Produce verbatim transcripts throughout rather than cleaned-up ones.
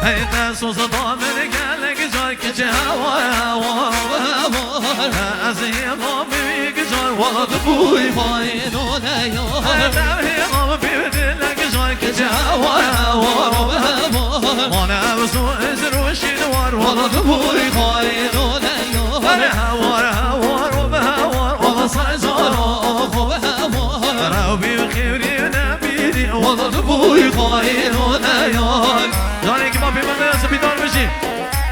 Hey, te soz da min gelek car kiçe hawar, hawar, hawar. Ez hêva min wî kicar wala tu bûyî xayîn û neyar. Hey, te hêva min pê dilek car kiçe hawar, hawar, hawar. Mane ev su ez rûşîn war wala tu bûyî xayîn û neyar. Hey, hawar, hawar, hawar, wala sezara xwe hawar. Rewbî xêwrî nebînî wala tu bûyî xayîn û neyar. Canekî mafî min de spîdar bijî.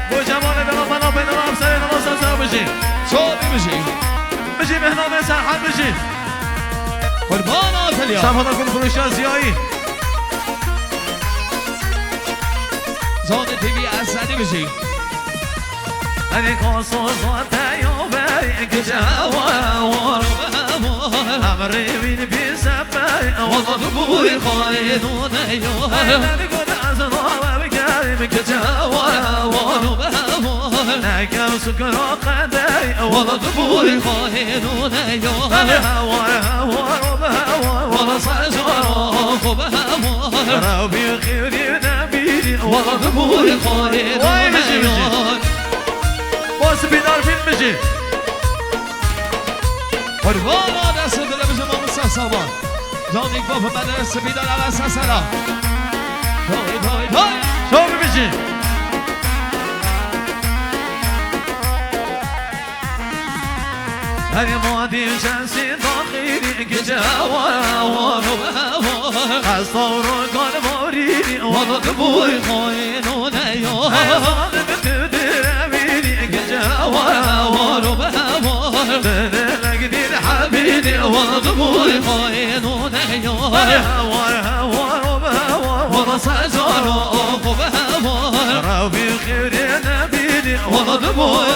Bo Cemalê Bela Bela Bela Hemserê Namasan ser bijî. Çavî bijî. Bijî Mehnamê Serhed bijî. Qurban Atilya. Şafada Gulfuruşa Ziyayî. Zade T V Esedî bijî. Erê kaso zate yo bey kice hawar. Emrê wîn bî se bey wala tu bûyî xayîn û neyar. Got ez nava bigerim kice hawar, hawar. Nekem sukra qedey wala tu bûyî xayîn û neyar. Hawar, hawar, hawar, wala sezara xwe hawar. Rewbî xêwrî nebînî wala tu bûyî xayîn û neyar. Vay bijî, bijî. O spîdar bin bijî. Qurbana destê dilê bijî mamoste Saba. Canî bavê me de spîdar eve sesera. Doy, doy, doy. Şov bijî. Her madî şensî daxîrî kice hawar, hawar, hawar. Ez tawro kan morîrî wala tu bûyî xayîn û neyar. Zalim tu direvîrî kice hawar, hawar, hawar. Dilek dîr hebînî wala tu bûyî xayîn û neyar. Hawar, hawar, hawar, hawar. Wala sezara xwe hawar. Rewbî xêwrê nebînî wala tu bûyî